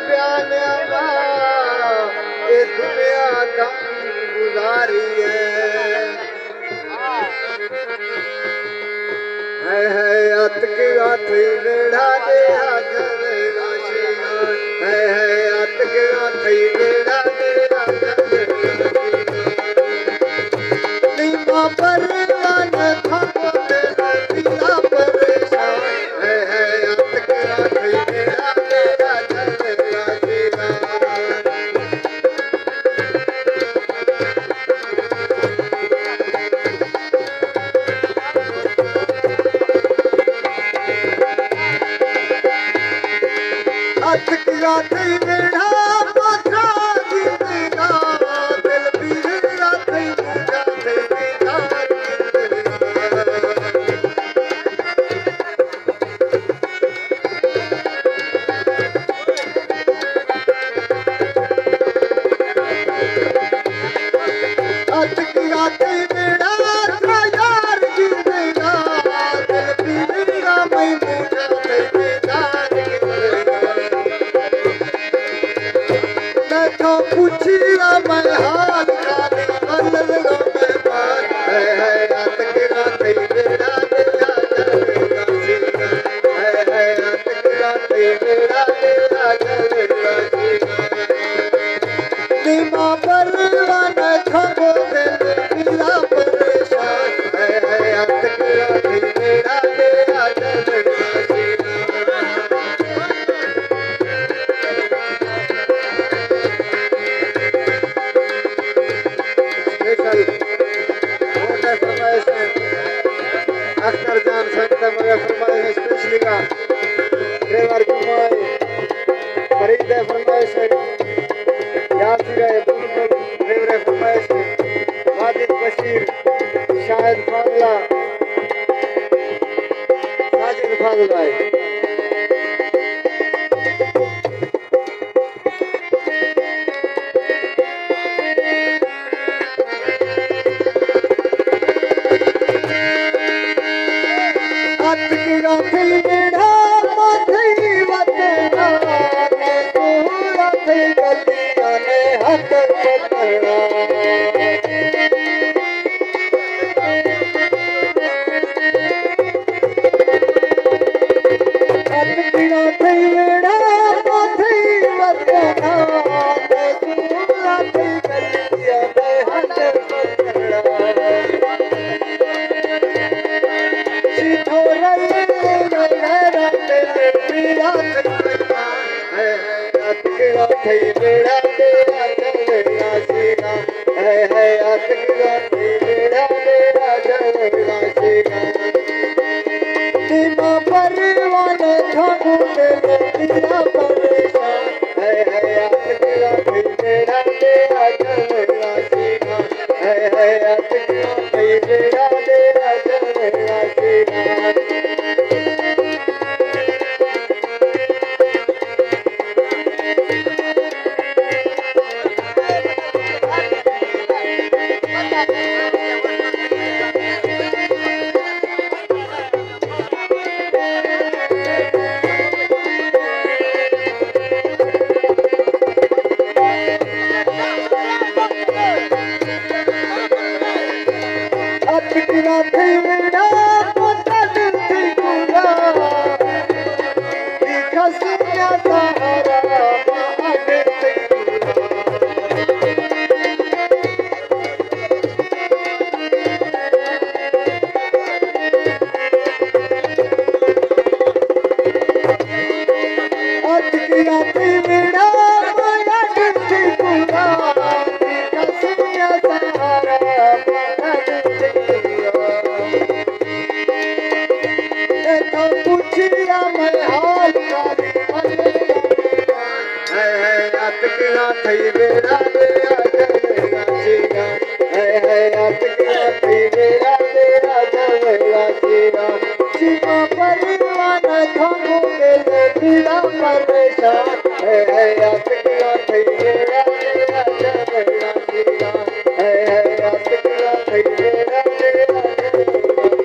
بیان اما اے دنیا کم گزاری ہے۔ ہے ہے اتکگاں تئی ویڑا دے آجل راشیاں۔ ہے ہے اتکگاں تئی ویڑا دے آجل راشیاں۔ نیما پروان تھانگو دل دلا پریشان۔ ہے ہے اتکگاں تئی ویڑا دے آجل راشیاں۔ اتکگاں تئی ویڑا ماترا گندگاں، دل پیرا تئی موجا تئی دیدار گندگاں۔ اتکگاں تئی ویڑا ترا یار گندگاں، دل پیرا مئی موجا تئی دیدار گندگاں۔ نہ تھا پوچھیا مئے حال خالی بلل گا مہمان۔ ہے ہے اتکگاں تئی ویڑا دے آجل راشیاں۔ ہے ہے اتکگاں تئی ویڑا دے آجل راشیاں۔ نیما پروان تھانگو دل دلا پریشان۔ ہے ہے اتکگاں تئی ویڑا دے آجل راشیاں۔ اسپیشل موٹر فرمائش ہے۔ اختر جان سنگت ءِ مگہ فرمائش اسپیشلی کا۔ ڈرائیور جمعہ ہے۔ فرید ءِ فرمائش ہے۔ یاسر ءِ بلبل ڈرائیور ءِ فرمائش ہے۔ واجد بشیر، شاہد فاضلہ، ساجد فاضلہ ہے۔ اتکگاں تئی ویڑا ماں تئی وطنا، سوڑا تئی گلیاں نے ہتر پتنا۔ اتکگاں تئی ویڑا ماں تئی وطنا، سوڑا تئی گلیاں نے ہتر پتنا۔ شی تھورئی غیرت دل پیرا تئی وطنا۔ ہے ہے اتکگاں تئی ویڑا دے آجل راشیاں۔ ہے ہے اتکگاں تئی ویڑا دے آجل راشیاں۔ نیما پروان تھانگو دل دلا پریشان۔ ہے ہے اتکگاں تئی ویڑا دے آجل راشیاں۔ ہے ہے اتکگاں تئی ویڑا دے آجل راشیاں۔ اتکگاں تئی ویڑا ماں تئی دل تئی کولا، دی کس نیا سہارا ماں اگے تئی کولا۔ اتکگاں تئی ویڑا ماں اگے تئی کولا، دی کس نیا سہارا ماں اگے تئی کولا۔ اے تو پوچھیا مئے حال خالی ملے۔ ہے ہے اتکگاں تئی ویڑا دے آجل راشیاں۔ ہے ہے اتکگاں تئی ویڑا دے آجل راشیاں۔ شیما پروان تھانگو دل دلا پریشان۔ ہے ہے اتکگاں تئی ویڑا دے آجل راشیاں۔ ہے ہے اتکگاں تئی ویڑا دے آجل راشیاں۔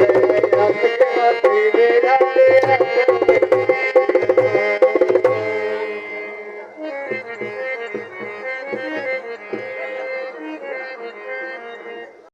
ہے ہے اتکگاں تئی ویڑا